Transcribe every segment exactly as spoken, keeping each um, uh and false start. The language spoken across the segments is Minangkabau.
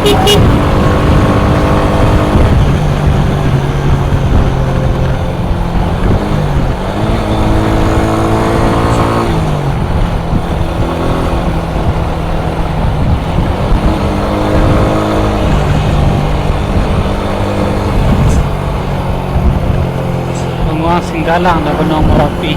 Banguang Singgalang dah banua Marapi.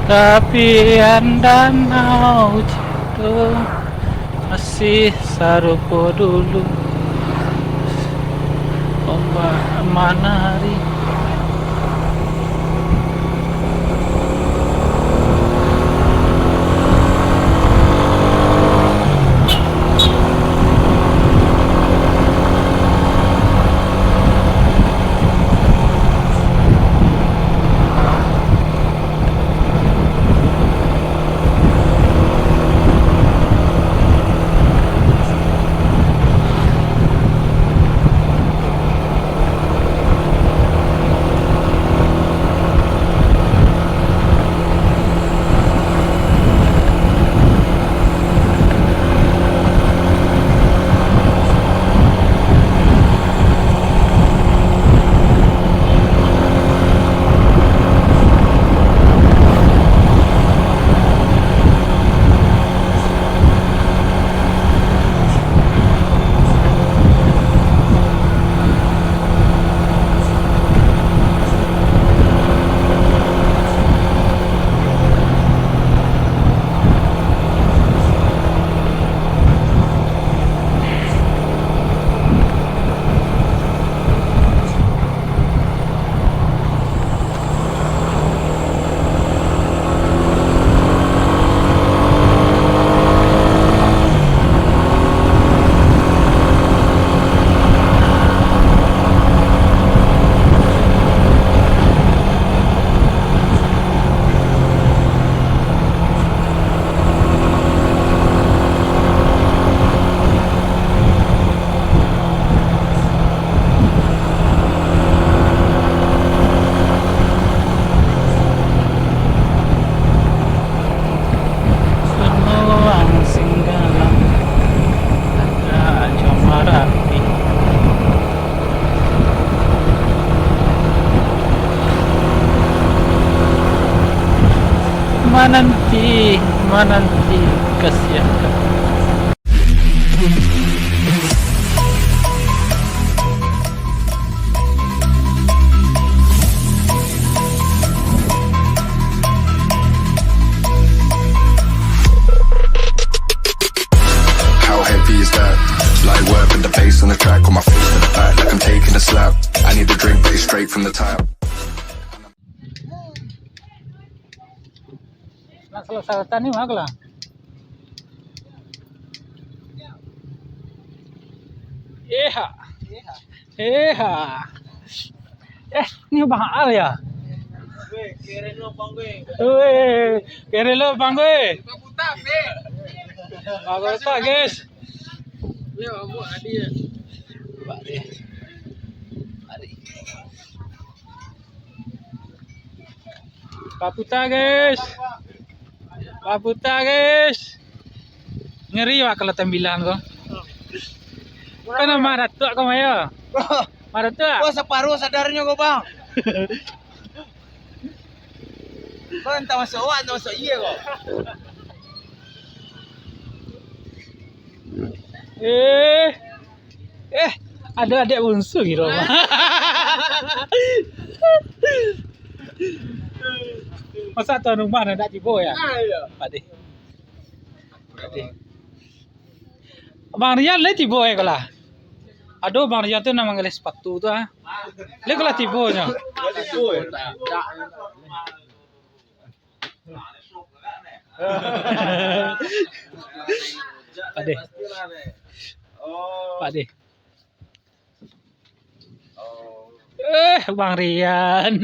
Tapian danau Cido masih sarupo dulu, ombak manari. Banguang Singgalang, ado jo Marapi. Mananti, mananti, kasian. How heavy is that? Like work with the bass on the track, on my face to the back, like I'm taking a slap. I need a drink, but it's straight from the tap. Nak salasai ni mah lah. Eha. Eha. Eh, ni bang Al ya? Weh, keren lo bang gue. Weh, keren lo bang gue. Bagus tak, guys? Leo, Abu Adi ya. Paputa, guys. Paputa, guys. Ngeri wak kalau tambilan ko. Kan maratuak ko, Mayo? Maratuak? Wah, saparuh sadarnyo ko, Bang. Ko entah masuk awak, entah masuk iye ko. Eh, eh, ado adiak bunsu kiro. Masa tuan rumah nak tibo ya? Ah, iyo. Padeh. Padeh. Bang Rian lai tibo eh ko lah. Ado Bang Rian tu nan manggaleh sapatu tu ah. Lai ko lah tibo nyo. Padeh. Pak De. Eh, Bang Rian.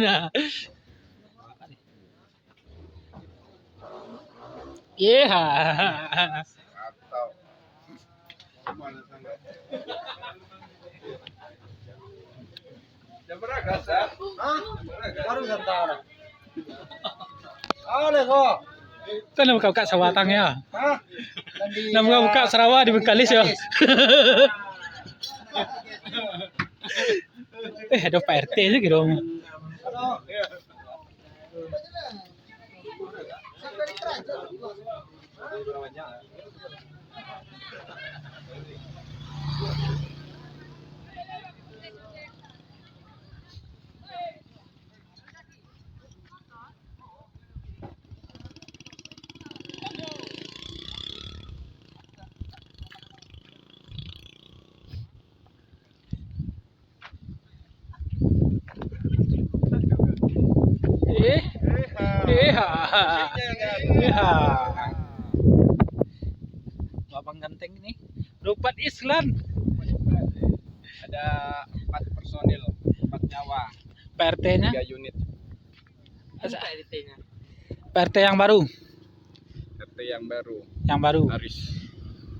Iya. Hah? Baru sebentar. Aleh ko. Kan nak buka-buka sarawa tang ya. Hah? Nak buka-buka sarawa di Bengkalis ya. Eh, ada Pak R T lagi dong. Eh, eh, ha. Eh, ha. Abang ganteng ni. Rupat Islan. Ada empat personil, empat nyawa. P R T-nya? Tiga unit. Asa-, P R T-nya. P R T yang baru. P R T yang baru. Yang baru. Aris.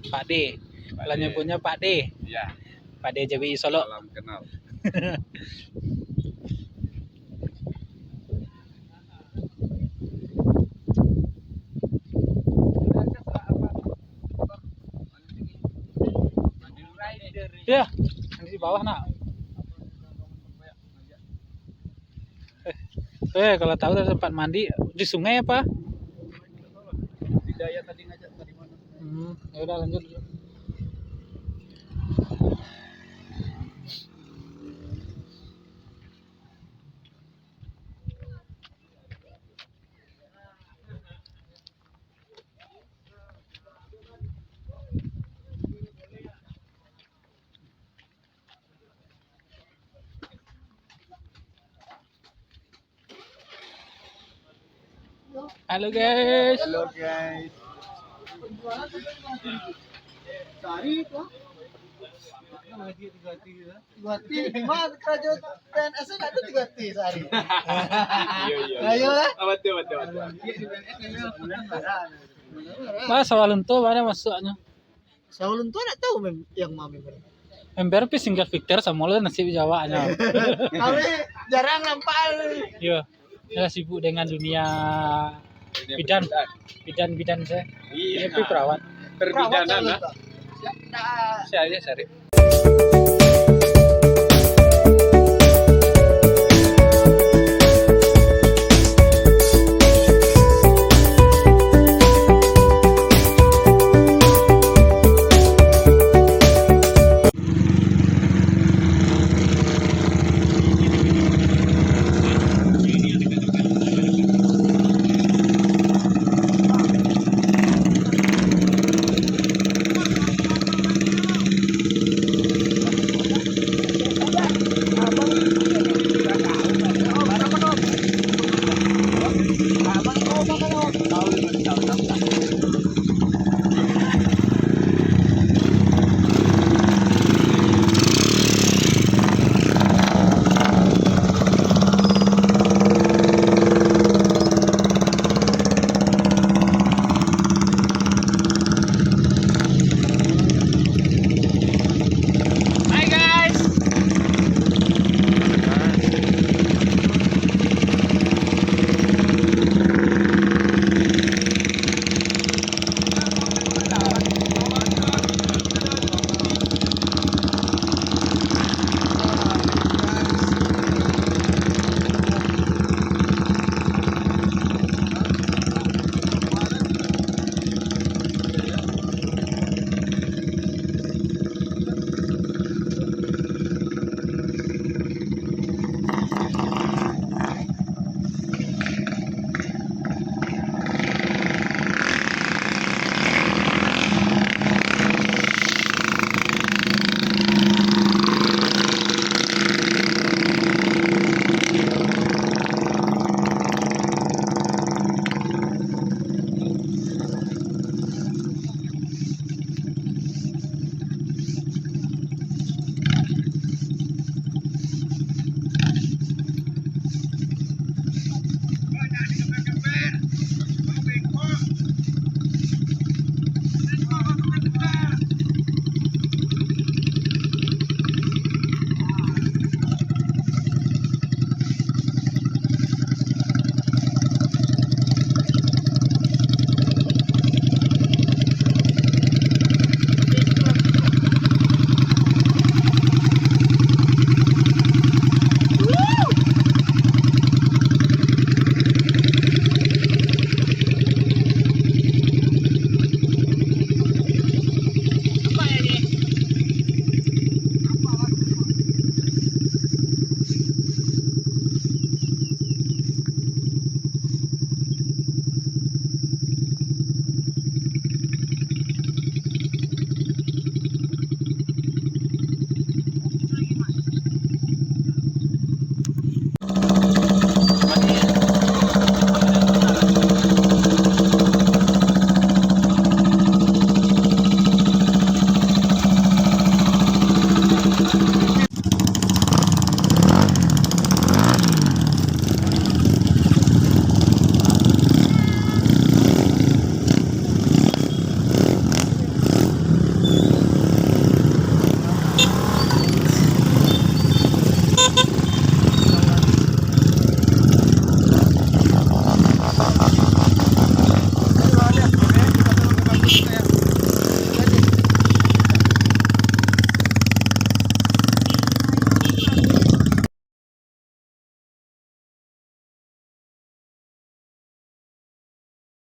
Pak De. Pak Kalau De. Nyebutnya Pak De. Iya. Pak De J B I Solok. Salam kenal. Ya, di bawah nak. Eh, eh, kalau tahu ada tempat mandi di sungai apa? Tidak, ya, tadi ngajak tadi mana? Hmm, ya udah, lanjut dulu. Halo guys. Halo guys. Sari itu. Tiga T, lima karajo P N S kan ada tiga T sehari. Iya, iya. Ayo lah. Ah, betul, betul, betul. Mas, sawah lunto mana masuknya? Sawah lunto nak tahu mem-, yang mami mana? Ember pi singgah pikir samo lah nasib jawaknya. Kami jarang nampak. Iya. Saya sibuk dengan dunia Dunia bidan. Bidan-bidan saya. Iya. Ini pi perawat. Perbidanan, perawat lah. Sawah lunto. Saya aja cari.